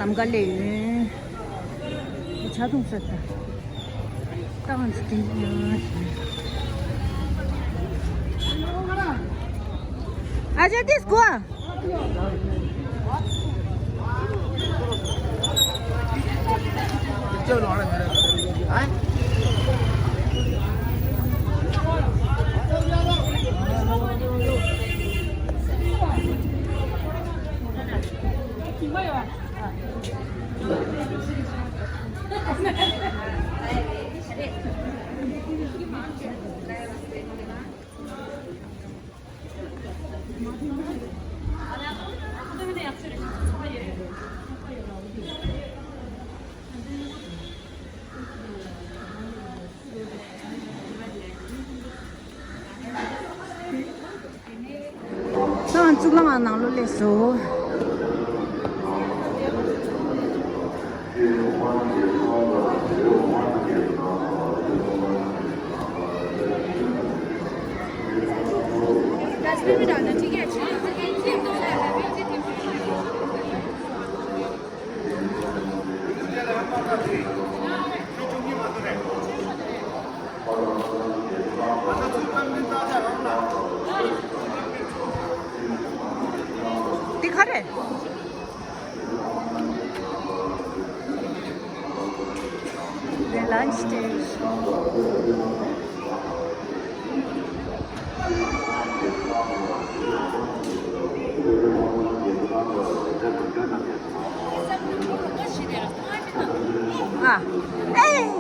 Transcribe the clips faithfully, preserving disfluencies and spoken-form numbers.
ནམ་མཁའ་ལས་ཡོད། ཆ་ཐུང་ས་ད། ཏང་སྟེང་ཡང་། ཨ་ཅག་དེ་སྐུ་ཨ། ཁྱོད་གཙུག་ལག་ཁང་ནང་ལོགས་སླེབས་སོང་། འདི་ག་རེད། The lunch station. ཨ། ཨེ།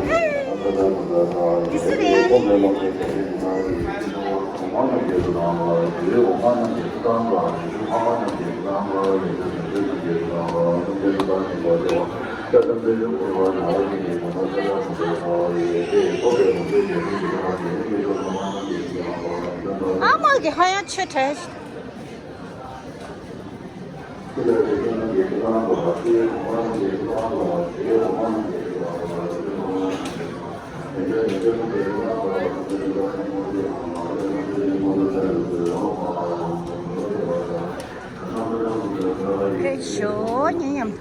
ཨེ། དེ་སུ་རེད། ཨ་མ་གི་ཧ་ཡང་ཆོས་ཁྲ། ཕེབས་ཤོག་ཉིན་ཡམ།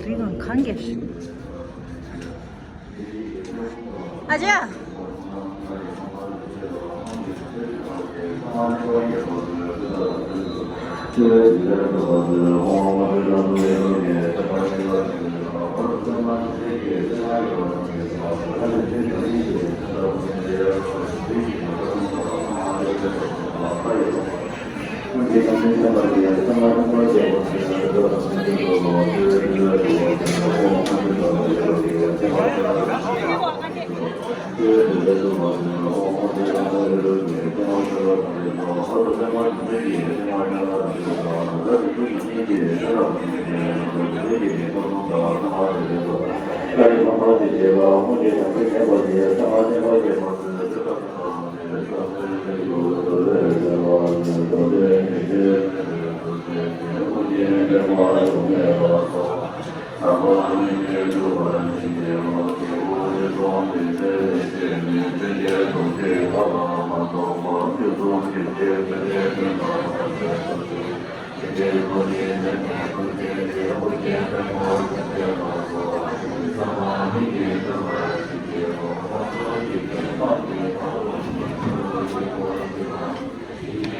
རི་ཁང་གང་གེ། ཨ་ཅག་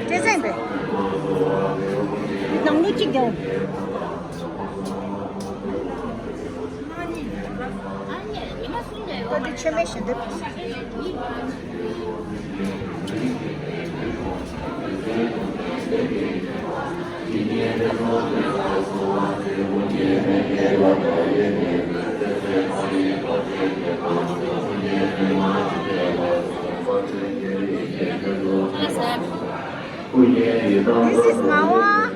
ཏྲེ་ཚན་པས། ནང་ལོ་གཅིག་རྒྱག་ད་འདི་ཆོས་མེད་ཞེ་འདོད། This is Mawa.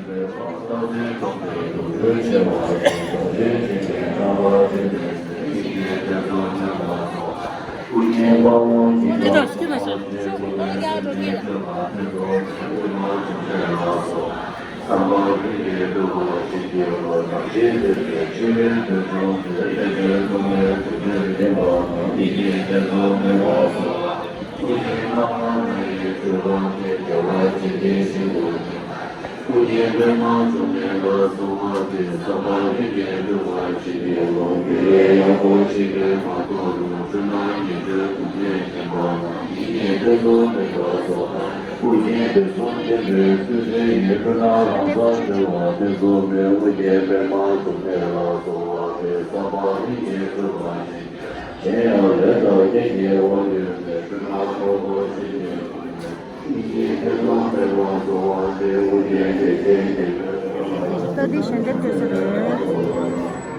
ཨུ་རྒྱན་པདྨ་འཛམ་གླིང་ལ་གསོལ་བ་འདེབས། ས་ཕག་རི་རྒྱལ་འགྲོ་བ་བྱེད་པའི་ལོངས་སྤྱོད་ཡང་དག་ཅིག་ལས་མ་གཏོགས་ལུས་སྤྱོད་ནང་ཉེས་སྤྱོད་སྡུག་བསྔལ་ཞེན་པ་དང་ཡིད་བརྙན་ཐེ་ཚོམ་མེད་པ་སོགས་ཨུ་རྒྱན་བདེ་སྲུང་ཆེན་པོའི་སྲས་ཡིན། སྤྲུལ་སྣང་རང་སར་གྲོལ་བ་དེ་ཚོ་མེད། ཨུ་རྒྱན་པདྨ་འཛམ་གླིང་ལ་གསོལ་བ་འདེབས། ས་ཕག་རི་རྒྱལ་འགྲོ་བ་བྱེད་པའི་གཞན་ཡང་ལས་དང་སྐྱེ་དགེ་བ་ཡོད་པའི་སྤྲུལ་སྣང་ཚོགས་འཁོར་ཆེན་པོའི་ས་འདི་ཞལ་འདེབས་སྤྲད་ས་རེད།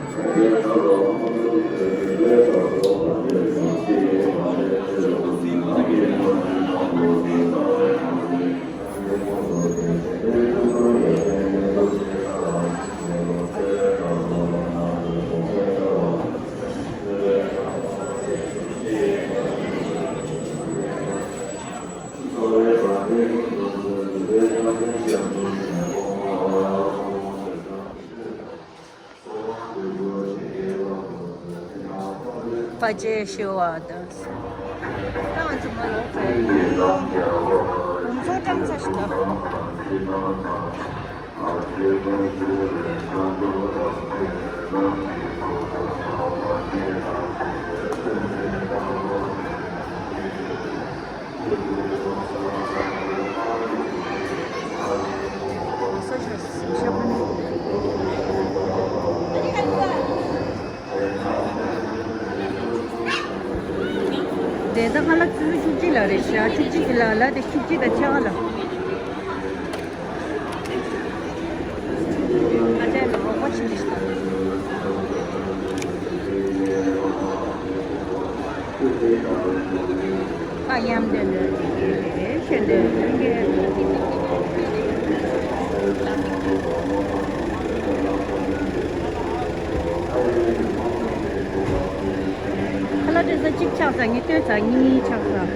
ཕ་ཆེ་ཤི་བ་དང་། ད་ང་ཚོ་མ་ལོག་ཚེ་ཁོང་ཚོ་བཀྲམ་ཚ་ཞིག་ལ། དེ་ད་ཁ་ལག་ཆུ་ཚོད་བཅུ་གཅིག་ལ་རེད་ཤག་བཅུ་གཅིག་གི་ལ་ལ་དེ་བཅུ་གཅིག་དང་ཕྱེད་ཀ་ལ། ཨ་ཅག་ལ་རོགས་པ་བྱེད་དེ་ཤག་ཨ་མཉམ་དུ་ལོས་ཀྱི་ཞེས་ཞུ་འདོད་ཡོད། ཁ་ལག་སྤྲད་ས་གཅིག་ཆགས་ཚར། ངས་སྟོན་ཚར། གཉིས་ཆགས་ཚར།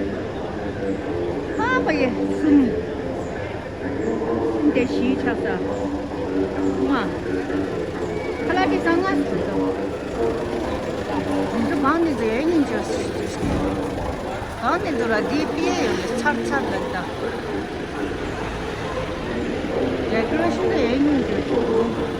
ཁ་པ་ཡེ་གསུམ། གསུམ་དེ་བཞི་ཆགས་ཚར། ལྔ། ཁ་ལག་སྤྲད་ས་ལྔ་ཟིན་སོང་། ང་ཚོ་གང་ནས་ཟེར་ཡས་སྙིང་རྗེ། གང་ནས་འདུག་ར། འདི་པི་ཨེ་ཡོད་ཚར་ཚར་ལ་ད། ཡ་ཁྱོད་ཤི་ན་ཡས་སྙིང་རྗེ།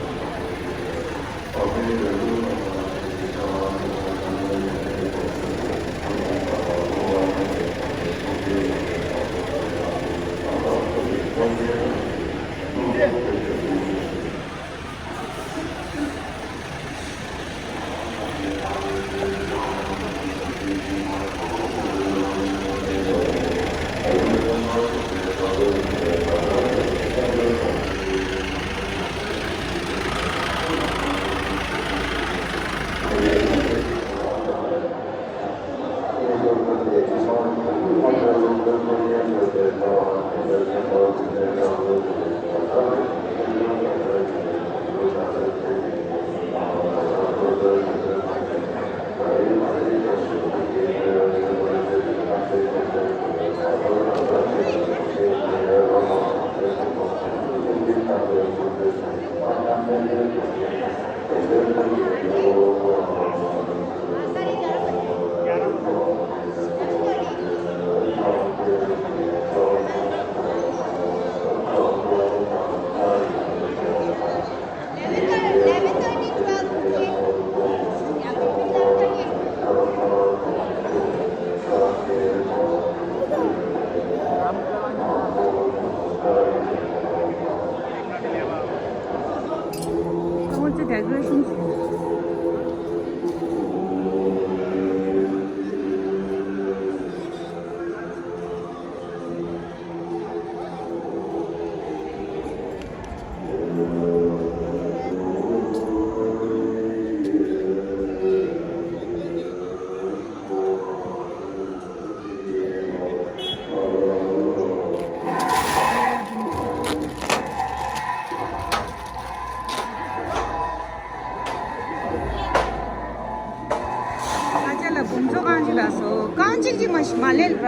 རྐང་གཅིག་གཅིག་མ་ཞིག་མ་ལེན་ར།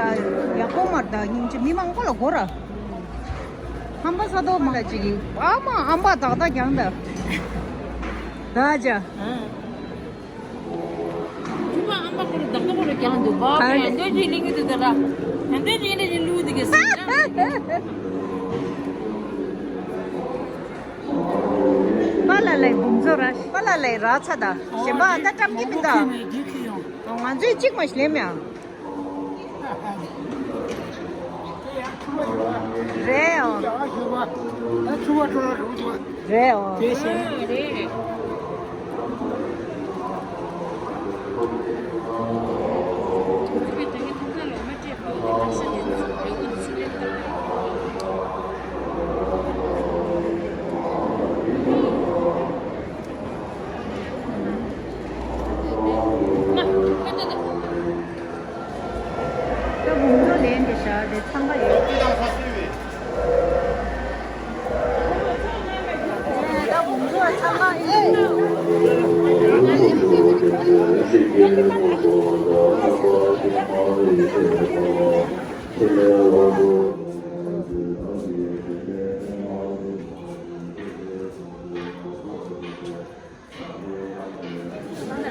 ཡག་པོ་མར་ད་སྙིང་རྗེ་མི་མང་པོ་ལ་གོ་ར། ཧམ་པ་ས་ཏོག་མ་ལ་ཅིག་ཨ་མ་ཨམ་པ་དག་ད་ཀྱང་ད། ད་ཅ། ཨ། ཁྱོད་ཨམ་པ་ཁོ་ར་དག་ད་ཁོ་ར་ཀྱང་འདུག་བ། ཨ་ནི་ཡང་འདོད་ཀྱི་གླིང་གི་འདུག་ད་ར། ཡང་འདོད་ཀྱི་ཡིན་ན་ཅིག་ལུས་འདུག་གི་ཟེར། པཱ་ལགས་ལ་བུམ་ཚོ་ར། པཱ་ལགས་ལ་ར་ཚ་ད། གཞན་པ་ཨ་ད་བཀྲམ་གྱི་མི་ད། ང་ཚོས་གཅིག་མ་ཞིག་ལེན་མེད་ཨ། རེད་ཨོ། རེད་ཨོ། ད་བུམ་ཚོ་ལེན་དེ་བཞག་དེ་འཚང་ཁ་ཡོད། ད་བུམ་ཚོ་འཚང་ཁ་ཡོད།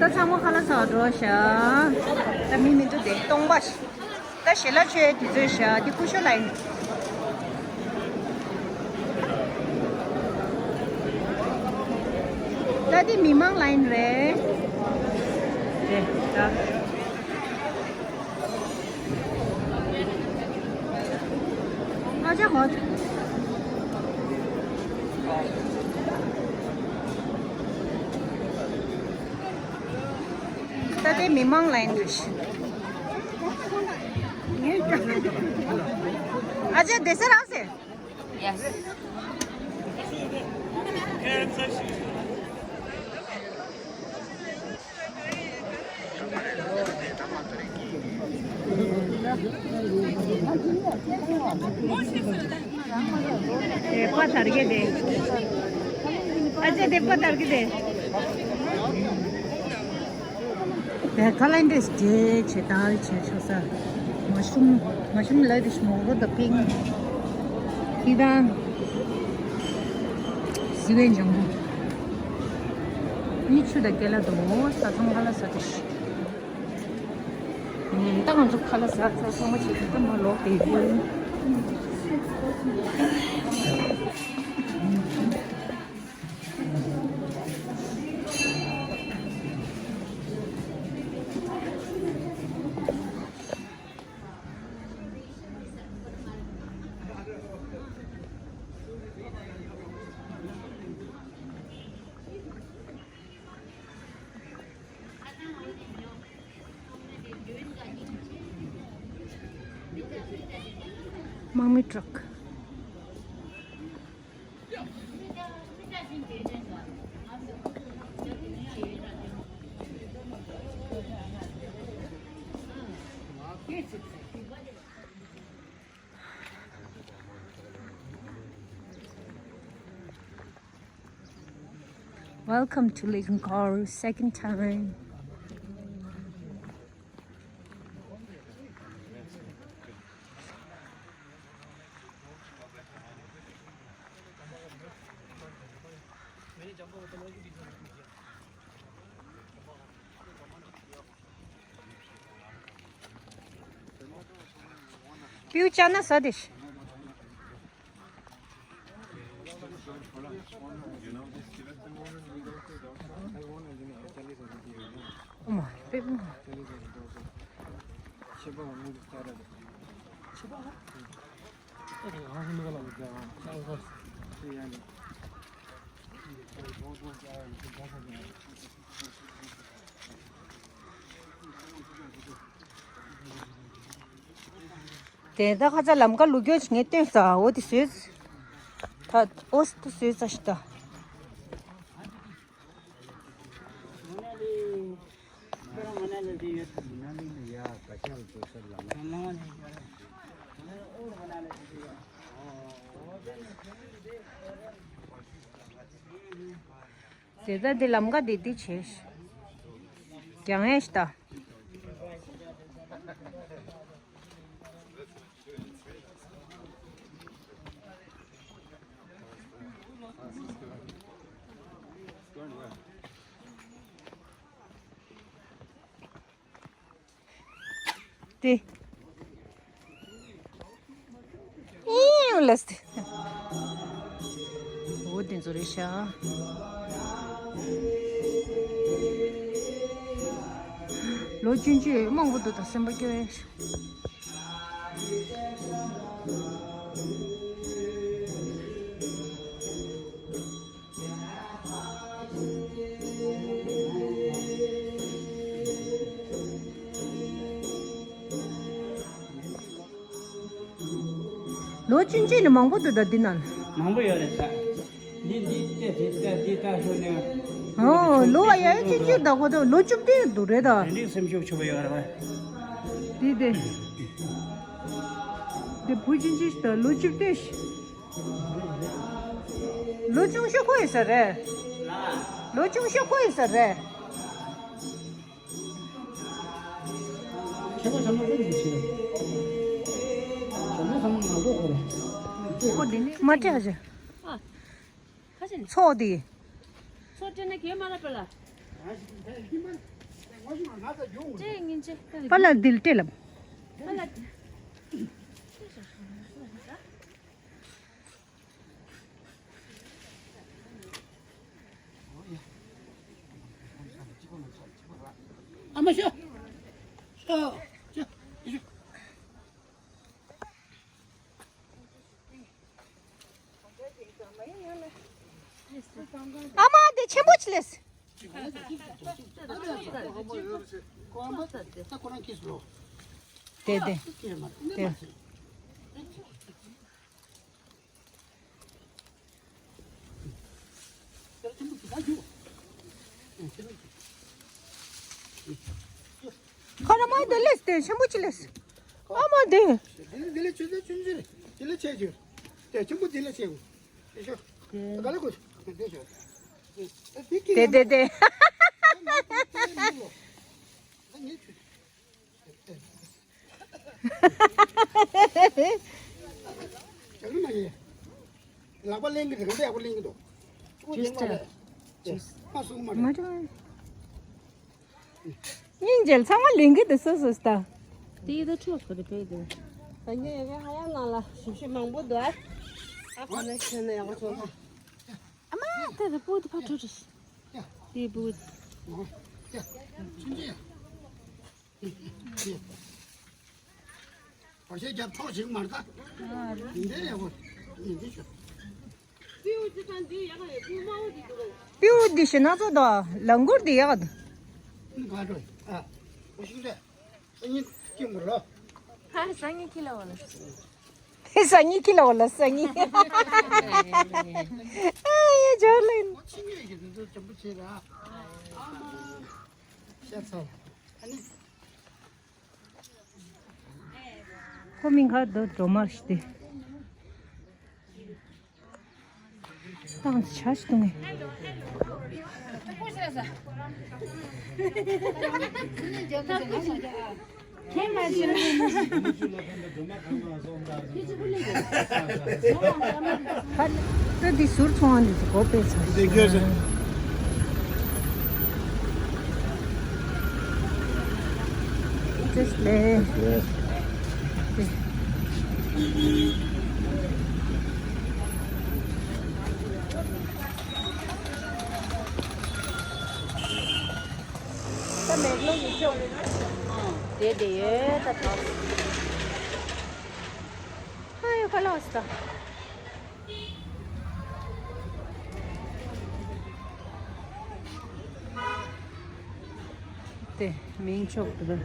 ད་ཚང་མ་ཁ་ལག་ཟ་བར་འགྲོ་ཤག་ད་མི་མི་འདུག་སྟེ་སྟོང་པ་ཞིག་ད་ཞལ་ལག་མཆོད་དུས་ཚོད་ཤག་འདི་སྐུ་ཞབས་ལ་ཡིན། ད་འདི་མི་མང་ལ་ཡིན་རེད། རེད་ད། ཨ་ཅག་ཧོ། ད་དེ་མི་མང་ལ་ཡིན་རེད། ཨ་ཅག་དེ་སེ་རང་སེ། Yes. དེ་པ་དར་གེ་དེ། ཨ་ཅེ་དེ་པ་དར་གེ་དེ། དེ་ཁ་ལན་འདྲེས་རྗེས་ཆེ་དར་ཆེ་ཆོ་ས། མ་ཤུམ་མ་ཤུམ་ལ་དེ་ཤུམ་འོ་དེ་པིང་། ཁི་དང་། སི་ཝེན་ཇང་བུ། ནི་ཆུ་དང་སྐེ་ལ་དོ་ས་ཚང་ཁ་ལ་ས་དེ་ཤི། ད་ང་ཚོ་ཁ་ལག་ཟ་ཚར་ཚང་མ་བྱེད་དུས་ད་མ་ལོག་པའི་ཁུལ། དམག་མི་ཊྲག Welcome to Leikhankaru, second time. ཕིའུ་ཅ་ན་ཟ་དེ་ཤི། ཨོ་མ་པེ་པེ་མ། དེ་ད་ཁ་ཚ་ལམ་ཁ་ལུག་གྱོག་ངས་སྟོན་ས་འོ་དེ་བཟོས། ད་ཨོ་སི་ཏུ་བཟོས་ས་ཞིག་ད། ཟེར་ད་འདི་ལམ་ཀ་འདི་འདི་བྱས། རྒྱང་ཡས་ཤི་ད། དེ། ཨིའུ་ལས་དེ། འོ་དེ་ཚོ་རེད་ཤག་ལོ་ཆུང་ཆུང་མང་པོ་འདུག་ད་སེམས་པ་སྐྱོ་ཡ། ལོ་ཆུང་ཆུང་ནི་མང་པོ་འདུག་ད་འདི་ན། མང་པོ་ཡོད་རེད་ས། འདི་འདི་ལྟ་དེ་ལྟ་འདི་ལྟ་ཤོར་ནས། ཨོ་ལོ་ཡ་ཆུང་ཆུང་ད་གོ་ད་ལོ་བཅུ་བདུན་འདུག་རེད་ད། དེ་འདྲའི་སེམས་ཤུགས་ཆེ་བ་ཡོད་རེད་བ། འདི་དེ། འདི་བུ་ཆུང་ཆུང་ཞིག་ད་ལོ་བཅུ་བདུན་ཞིག་ལོ་ཆུང་ཤོས་ཁོ་ཡིན་ས་རེད། ལོ་ཆུང་ཤོས་ཁོ་ཡིན་ས་རེད། ཁྱེད་པ་ཚང་མ་ཀུན་གྱིས་བྱེད། ཚང་མ་ཚང་མ་ང་མགོ་ཁོ་རེད། མ་སྤྲད་ཨ་ཅེ། ཨ། ཁ་ཆེ་ནི། ཚོགས་དེ། ཚོགས་སྤྲད་ན་གས་མ་ར་པ་ལ། སྤྲད་ངན་ཅེ། པ་ལ་དིལ་སྤྲད་ལབ། པ་ལ། ཨ་མ་ཤོག་ཤོག་ཤོག་ཨ་མ་དེ་ཆེན་པོ་ཅི་ལེས། དེ་དེ་དེ། ཁོ་རང་མ་དེ་ལེས་དེ་ཆེན་པོ་ཅི་ལེས། ཨ་མ་དེ། དེ་ལས་ཆུ་ཚོད་ཆུང་ཆུང་རེད། དེ་ལས་ཆེ་ཆེ། དེ་ཆེན་པོ་དེ་ལས་ཆེ། དེ་ཤོག་ག་ལ་གོ་དེ་ཤོག་དེ་དེ། ངས་ཆུ། ཅག་རི་མ་ཡིན། ལག་པ་ལེན་གི་འདུག་འདི་ཡག་པོ་ལེན་གི་འདུག་ཅུ་ཅིས་ཡིན་མ་རེད། ཅིས། མ་སུ་མ་མ་རེད། སྙིང་རྗེ་ཚང་མ་ལེན་གི་འདུག་སོ་སོ་སྟ། དེ་ཡི་ད་ཁྲོ་ཁོ་རེ་པེ་དེ། ད་ངས་ཡ་གི་ཧ་ཡ་ནང་ལ་ཞིབ་ཞིབ་མང་པོ་འདུག་ཨ། ཨ་ཁོ་ན་ཁྱོད་ན་ཡག་པོ་ཚོ། ཨ་མ་དེ་རེ་པོ་དེ་ཕ་ཁྲོ་ཁྲོ། དེ་པོ། ཡ། ཆུན་ཆུན་ཡ། བར་ཆད་རྒྱབ་འཕྲོག་ཞིག་མར་ད། འདི་ཡག་པོ། འདི་ཆུ། སྤྲེའུ་འདི་ཞེ་ན་ཚོ་དང་ལ་མགུར་འདི་ཡག་ག་འདུག་ག་འགྲོ། ཨ། འོ་ཤིང་རེད། སང་ཉིན་སྐྱིད་མོ་ལོ། ཧ་སང་ཉིན་ཁྱི་ལ་འོ་ལ། སང་ཉིན་ཁྱི་ལ་འོ་ལ་སང་ཉིན། ཨ་ཡེ་ཇོ་ལིན། འོ་ཆི་ངེས་ཀྱི་འདི་ཚོ་ཅམ་པོ་བྱེད་ར། ཨ་མ། ཤ་ཚ། ཨ་ནི། ཁོ་མིང་ག་དོ་འགྲོ་མ་ཤི་སྟེ། ཏང་ཆ་ཞིག་ཏུ་ངེ། ད་འདི་ཟུར་ཚོང་བ་འདི་ཚོ་གོ་པས་ཚར། འདི་སྐྱོ་ཟེར། Just play. ད་མེག་ལོ་ཡི་ཤོག་དེ་དེ་ཡོད་ད་ད། ཨ་ཡོ་ཁ་ལོ་སི་ད། དེ་མིང་ཆོག་ཏུ་ར།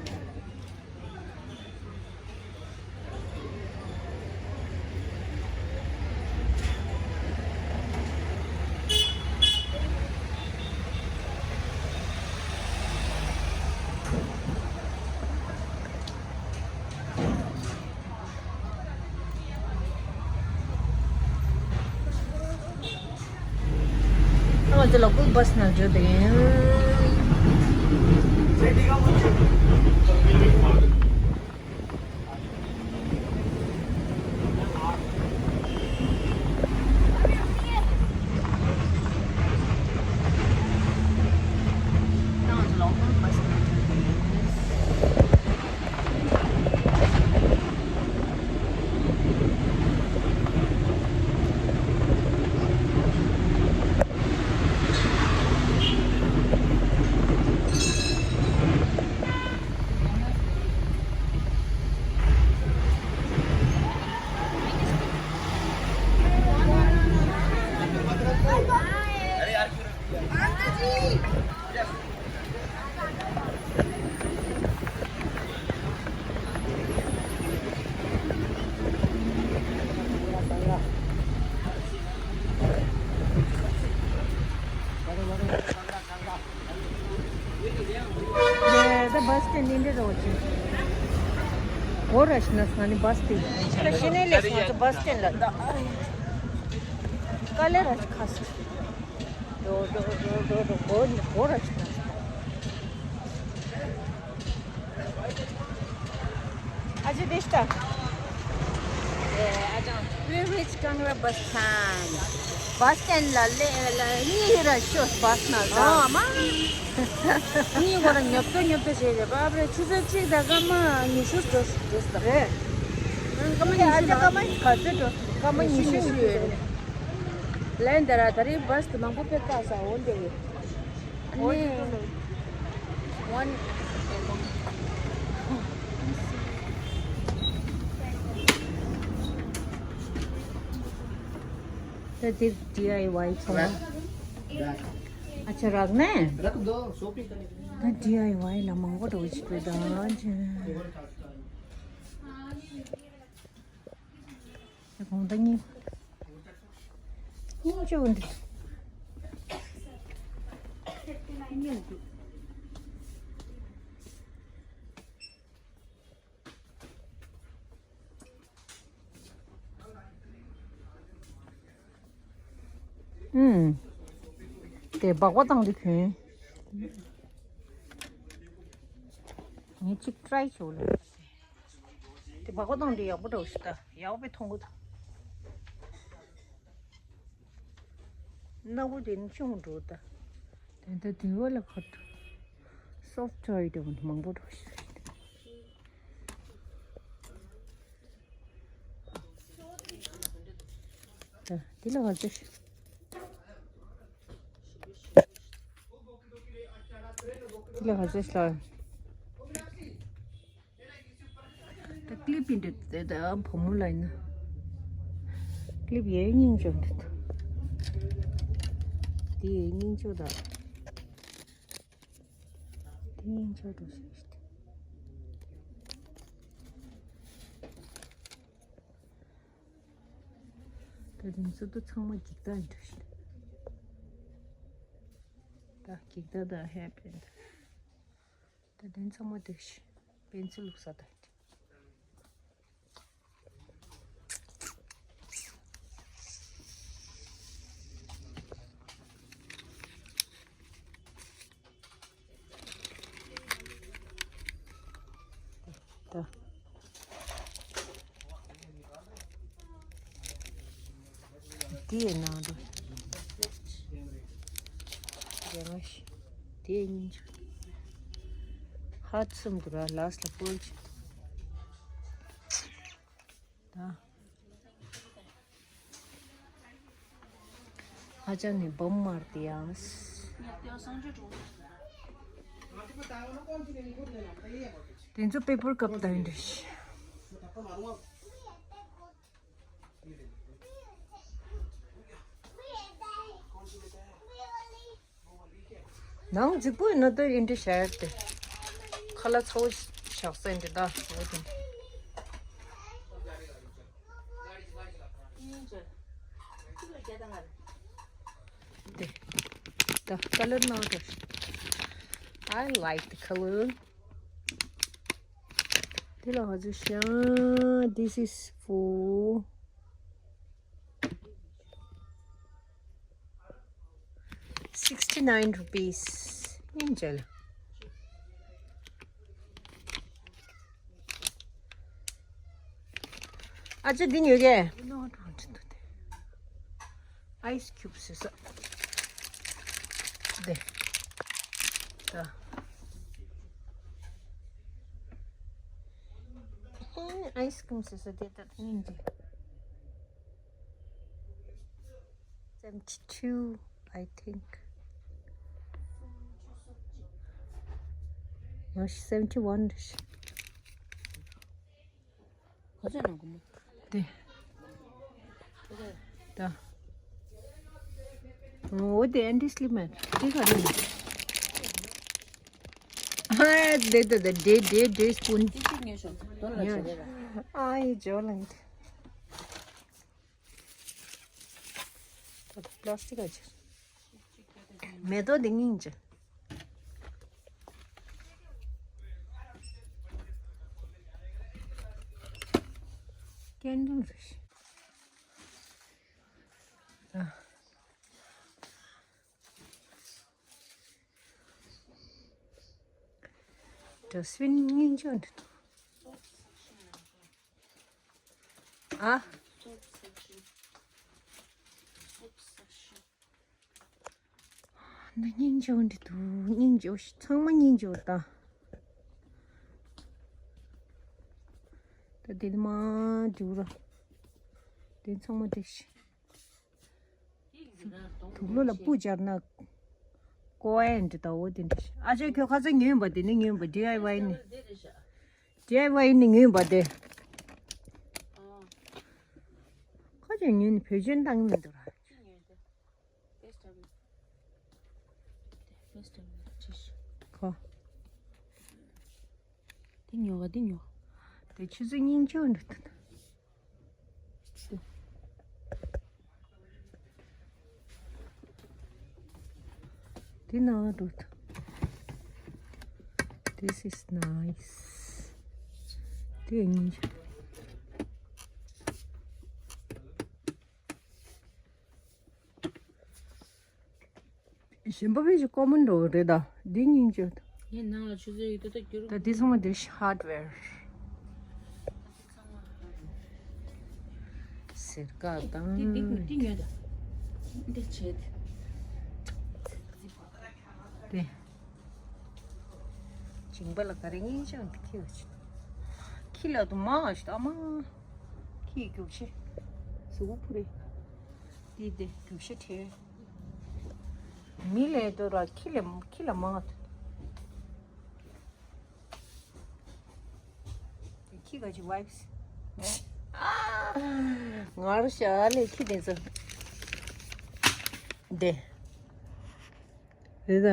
ང་ཚོ་ལོ་ཀལ་བྷ་སི་ནང་འགྲོ་དེ་ཡིན། ང་ཚོ་ལོ་ཀལ་བྷ་སི་ནང་འགྲོ་དེ་ཡིན། འོ་ར་ཤི་ན་སང་ནི་བ་སྟེ། ཤི་ནས་ལས་སོང་ཚོ་བ་སྟེ་ལ་ད། ཀ་ལེ་ར་ཤི་ཁ་སི། འོ་འོ་ར་ཤི་ན། ཨ་ཅེ་དེ་ཤི་ད། ཨ་ཅང་། We reach Kangra bus stand. བ་སྟེ་ལ་ལེ་ལ་ནི་ར་ཤོ་བ་སི་ན་ད། ཨ་མ། གཉིས་བར་ཉོབ་ཏོ་ཉོབ་ཏོ་བྱས་རེད་པ། ཨ་པ་རེ་ཆུ་ཚོད་གཅིག་དང་སྐར་མ་ཉི་ཤུ་འགྲོ་འགྲོ་སྲིད་ད། རེད། སྐར་མ་ཉི་ཤུ་ལ། སྐར་མ་ག་ཚོད་འགྲོ། སྐར་མ་ཉི་ཤུ་ཉི་ཤུ་ཡོད་རེད། ལན་དེ་ར་ད་རེས་བ་སི་དེ་མང་པོ་ཕེབས་ཀ་ས་འོ་འདི་རེད། ཨ་ནི། One. ད་འདིར་ཌི་ཨའི་ཝའི་ཚང་མ། ཨ་ཅེ་རག་ནས། ད་ཌི་ཨའི་ཝའི་ལ་མང་པོ་འགྲོ་ཅིག་འགྲོ་ད་ཅེ། ད་གོང་ད་གཉིས། གཉིས་བཅུ་འདི། ཨུམ། དེ་སྦག་སྦག་བཏང་དུས་གྱོན། ངས་གཅིག་ཊ་རའི་བྱེད་ལ། དེ་སྦག་སྦག་བཏང་དུས་ཡག་པོ་འདྲ་བོ་ཞིག་ད་ཡག་པོ་མཐོང་གི་འདུག་སྣ་བུ་དེ་ནི་ཆུང་འགྲོ་ད། དེ་འདྲ་དུས་བ་ལ་ཁོ། སོབ་ཊོའི་དེ་མང་པོ་འགྲོ་ཞིག་རེད། ད་འདི་ལ་ག་ཚོད། འདི་ལ་ག་ཚོད་ལ། ད་ཀི་ལིབ་ཡིན་འདྲ་དེ་ད་བུ་མོ་ལ་ཡིན་ན། ཀི་ལིབ་ཡའི་སྙིང་ཅོ་འདི་ད། འདི་ཡའི་སྙིང་ཅོ་ད། འདི་སྙིང་ཅོ་འདྲ་ཞིག་རེད། ད་དེ་ཚོ་ད་ཚང་མ་འགྱིག་རྟ་ཡིན་འདྲ་ཞིག་ད་འགྱིག་རྟ་དང་ཧེར་བེན་ད། ད་དེ་ཚང་མ་འདྲ་ཞིག་པེན་སིལ་བླུགས་ས་ད། ད། དེའི་ནང་དུ། རྒྱ་མ་ཤི། དེའི་སྙིང་ཆུ། ཧ་ཙམ་དུ་ར་ལགས་ལ་སྤོལ་ཆུ། ད། ཧ་ཅང་ནས་བུམ་དམར་དེ་ཡང་། དེ་ཚོ་པེ་པར་ཀབ་དང་འདྲ་ཞིག་ནང་རྫིག་པོ་ཡིན་ན་ད་ཡིན་འདྲ་བྱས་ཏེ། ཁ་ལག་ཚ་བོ་བཞག་ས་ཡིན་འདྲ་ད་འོ་དེ། དེ། ད་ཀ་ལར་ནང་དུ། I like the color. དེ་ལ་ཧ་ཟུ་ཤང་། This is for sixty nine rupees. ཡིན་ཅལ། ཨ་ཅེ་འདི་ཉོས་གས། Ice cubes is there. The, eh, ice cubes is there. That means seventy two, I think. No, seventy one. དེ། ད། འོ་དེ་ཨན་ཏི་སི་ལིབ་མེད། དེ་ག་རེ་ཡིན། ཨ་དེ་དེ་དེ་དེ་དེ་དེ་སི་པུན། ཨ་ཡི་ཇོ་ལང་དེ། ད་པ་ལ་སི་ཊིག་ཨ་ཅེ། མེ་ཏོག་འདི་སྙིང་རྗེ། ཀན་ཌལ་རེད། ཨ། ཌ་སི་བིན་སྙིང་རྗེ་འདྲ་འདུག་ཨ། ན་སྙིང་རྗེ་འདྲ་འདུག་སྙིང་རྗེ་ཚང་མ་སྙིང་རྗེ་ད། ད་དེ་མ་འཇུག་ར། དེ་ཚང་མ་འགྲིག་ཤི། དུག་ལོག་ལ་སྤུ་སྦྱར་ན་ཀོ་ཨེ་འདྲ་ད་འོ་དེ་འདྲ་ཤི། ཨ་ཅེ་ཁྱོད་ཁ་ཚ་ཉོས་པ་དེ་ནི་ཉོས་པ་ཌི་ཨའི་ཝའི་ནི། ཌི་ཨའི་ཝའི་ནི་ཉོས་པ་དེ། ཁ་ཅེ་ཉོས་ནི་བེད་སྤྱོད་བཏང་གི་མི་འདུག་ར། ཁོ། དེ་ཉོ་ག་དེ་ཉོ། དེ་ཆུ་ཚོད་སྙིང་རྗེ་འདྲ་འདུག་དེ་ན་འགྲོ་ཐུབ། This is nice. དེ་སྙིང་རྗེ། གཞན་པ་ཕལ་ཆེར་ཀོ་མོན་འགྲོ་གི་རེད་ད། འདི་སྙིང་རྗེ། ངས་ནང་ལ་ཆུ་ཚོད་ཡོད་དོ་ད་འགྱུར། ད་འདི་ཚང་མ་འདིར་ཧར་ཌི་ཝེར། སེར་ཀ་དང་། འདི་འདི་འདི་ཉོས་ད། འདི་བྱེད། དེ། མཇིང་པ་ལ་ག་རེ་སྙིང་རྗེ་འདི་ཁྱི་བ་ཆེ། ཁྱི་ལ་དུ་མ་ཨ་ཤི་ད་མ། ཁྱི་རྒྱུག་ཤེ། གཟུགས་པོ་ཕུ་རེ། འདི་འདི་རྒྱུག་ཤེ་ཁྲེ། མི་ལས་དོ་ར་ཁྱི་ལས་ཁྱི་ལ་མང་ཐུ། ཁྱི་ག་ཅི་ཝའིབས། ངར་ཤ་ལས་ཁྱི་དེ་ཚོ། འདི། རེད་ད།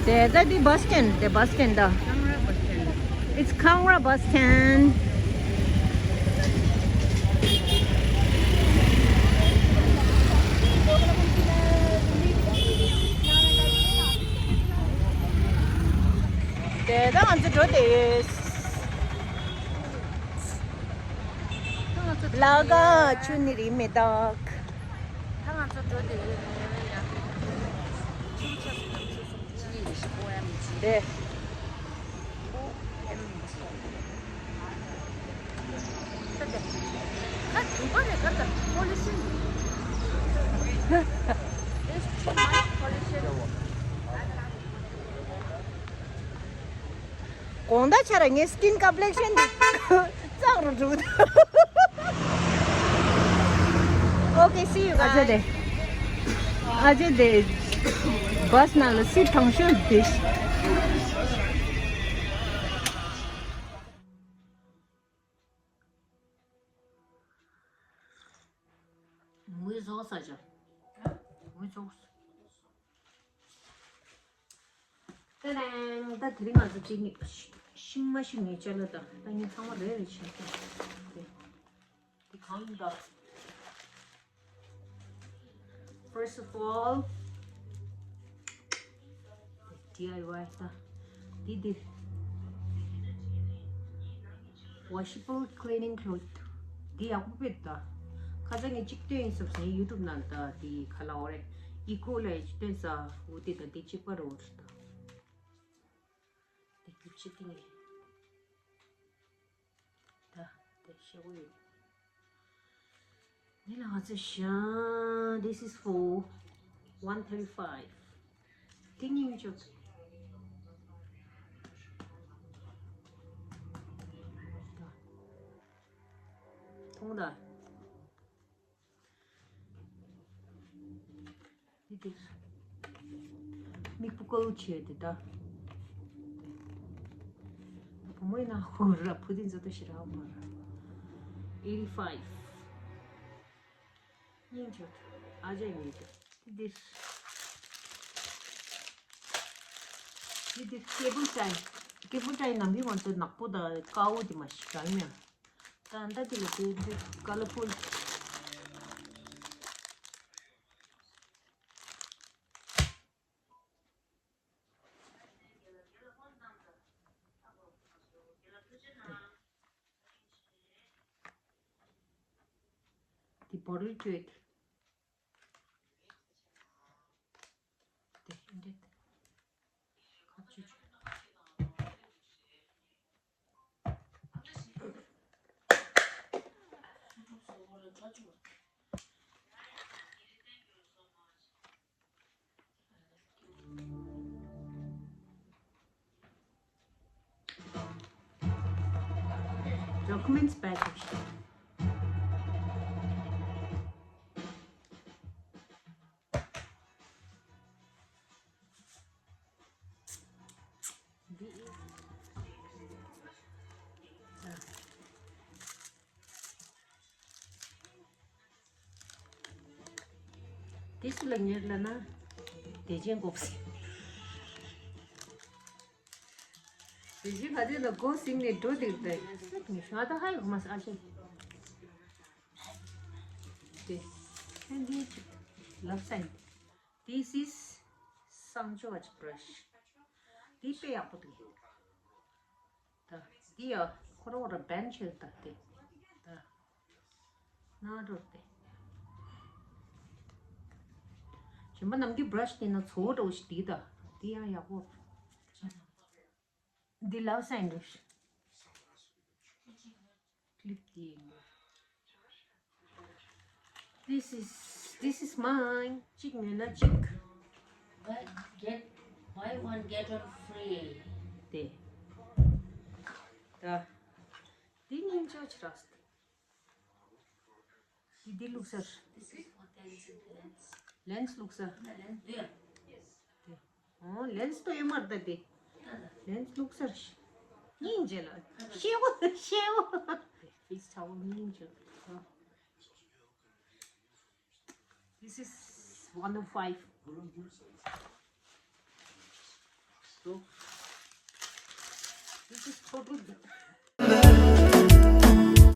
དེ་ད་དེ་བྷ་སི་ཊན་དེ་བྷ་སི་ཊན་ད། It's Kangra bus stand. དེ་ད་ང་ཚོ་འགྲོ་དེ་ཡོད། ལ་ག་ཆུ་ནི་རི་མེ་ཏག་ད་ང་ཚོ་འགྲོ་དེ་ཡོད་ནས་ཡ། ཆུ་ཆ་སུ་ཆུ་སུ་ཆུ་ཡི་ཤི་པོ་ཨེམ་ཆི། དེ། པོ་ཨེམ་སོ། ད་དེ། ད་དུ་བ་རེ་ག་ད་པོ་ལི་ཤན། There's too much pollution. དགོང་དག་ཆ་ར་ངའི་སི་ཀིན་ཀམ་པི་ལེག་ཤན་འདི་ཙག་རུ་འགྲོ་གི་འདུག Okay, see you guys. ཨ་ཅེ་དེ། ཨ་ཅེ་དེ། བྷ་སི་ནང་ལ་སི་ཊི་ཐང་ཤོས་དེ། ངུས་བཟོ་ས་ཅོ། ངུས་བཟོ། ཏན་ཏན། ད་དེ་རིང་ང་ཚོ་གཅིག་ནི་ཤི་ཤིང་མ་ཤི་ངའི་ཅ་ལག་དང་ད་ངས་ཚང་མ་རེ་རེ་བྱས་ཏེ། དེ་གང་ཡིན་ད། First of all, ཌི་ཨའི་ཝའི་ད། འདི་འདི། Washable cleaning cloth. འདི་ཡག་པོ་དཔེ་ད། ཁ་སང་ངས་གཅིག་སྟོན་ཡིན་སོབ་སེ་ཡུ་ཊུབ་ནང་ད་འདི་ག་ལ་འོ་རེད། ཨི་ཀོ་ལ་ཡི་སྟོན་ས་འོ་དེ་ད་འདི་གཅིག་པ་རེད་འོ་རེད་ད། འདི་རྒྱུག་ཆེ་ཏིང་ངེ། ད་དེ་ཤེས་གོ་ཡོད། འདི་ལ་ང་ཚོ་ཞང་། This is for one thirty-five. དེ་སྙིང་རྗེ། མཐོང་ད། འདི་འདིར། མིག་པོ་ཀོལ་བྱས་ཏེ་ད། བུ་མོའི་ནང་ཧུ་ར་བུ་དེ་ཚོ་ད་ཞེ་དྲག་མ་ར། Eighty five. སྙིང་རྗེ། ཨ་ཅེ་ཡིན་ཏེ། འདི་འདིར། འདི་འདིར་ཊེ་བལ་ཊའི། སྐྱིད་པོ་ཅག་ཡིན་ནམ་ཡིན་མ་ཚོད་ནག་པོ་དང་དཀར་པོ་དེ་མ་ཞིག་རང་མིན། ད་ད་དེ་ལ་དེ་འདི་ཀ་ལ་ཕུལ། དེ་བོ་རི་ཅོད། དེ་འདྲེད། ཁ་ཆུ་ཆུ། Documents package. དེ་སུ་ལ་ཉེར་ལ་ན། དེ་ཅན་གོ་སི། དེ་ཅན་ག་དེ་ལ་གོ་སིང་ནས་འགྲོ་དེ་རེད། ང་ད་ཧ་ཡོད་མ་ས་ཨ་ཤེ། དེ། ཁྱོད་འདི་ལབ་སན། This is Sancho brush. འདི་དཔེ་ཡག་པོ་འདུག་ད་འདི་ཡ་ཁོ་རང་ར་བན་ཆེ་ད་དེ། ད་ན་འགྲོ་དེ། གཞན་པ་ནམ་རྒྱུན་brush དེ་ན་ཚོ་འགྲོ་ཞིག་འདི་ད་འདི་ཡང་ཡག་པོ། འདི་ལབ་སན་འདུག Clip དེ་ཡིན། This is, this is mine. གཅིག་ཉོས་ན་གཅིག Buy, get, buy one, get one free. དེ། ད། འདི་སྙིང་རྗེ་ཆེ་ར། འདི་འདི་བླུགས་ས། This is for lens. Lens བླུགས་ས། Lens, yeah. དེ། ཨོ་ལེན་སི་ཏོ་ཡོད་མ་རེད་ད་དེ། ལེན་སི་བླུགས་ས་རེད། སྙིང་རྗེ་ལ། ཤེའུ་ཤེའུ། ཕིས་ཚ་བོ་སྙིང་རྗེ། This is one oh five. So, this is totally good.